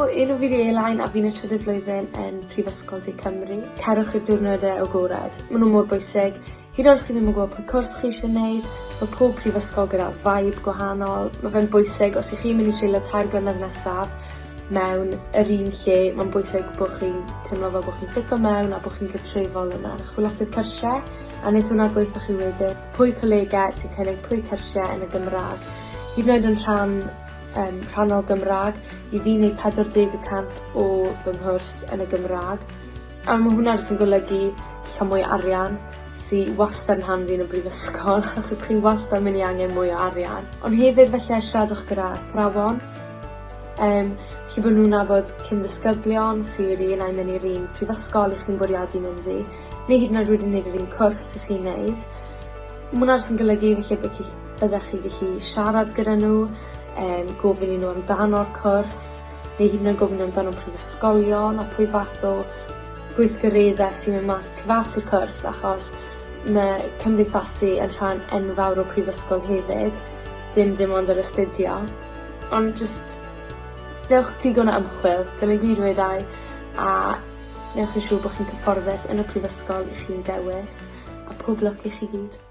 enw fi 'di Elain a fi'n y trydydd flwyddyn yn Prifysgol De Cymru. Cerwch i'r diwrnode agored, ma' n'w mor bwysig. Hyd yn oed os chi ddim yn gwbod pwy cwrs chi isie neud, ma' pob prifysgol gyda vibe gwahanol, ma' fe'n bwysig os 'ych chi'n mynd i treulio tair blynedd nesaf mewn yr un lle, ma'n bwysig bo' chi'n teimlo fel bo' chi'n ffito mewn a bo' chi'n gartrefol yna. Chwilotydd cyrsie, a neith hwnna gweitho chi wedyn pwy colega sy'n cynnig pwy cyrsie yn y Gymra'g. Hyd yn oed yn rhan yym rhannol Gymra'g, i fi neud 40 y cant o fy nghwrs yn y Gymra'g. A ma' hwnna jyst yn golygu llawn mwy o arian sy wastad yn handi yn y brifysgol achos chi wastad yn myn' i angen mwy o arian. Ond hefyd falle siaradwch gyda athrawon yym 'llu bo' nw'n nabod cyn ddisgyblion sy wedi un ai myn' i'r un prifysgol 'ych chi'n bwriadu mynd i neu hyd yn oed wedi neud yr un cwrs 'ych chi'n neud. Ma' wnna jyst yn golygu falle bo' chi byddech chi gellu siarad gyda n'w yym gofyn i n'w amdano'r cwrs. Neu hyd yn oed gofyn amdano prifysgolion a pwy fath o gweithgaredde sy'n mynd mas tu fas i'r cwrs achos ma' cymdeithasu yn rhan enfawr o prifysgol hefyd, dim dim ond yr astudio. Ond jyst newch digon o ymchwil, dyna gyd weda' i, a newch yn siŵr bo' chi'n cyfforddus yn y prifysgol 'ych chi'n dewis, a pob lwc i chi gyd.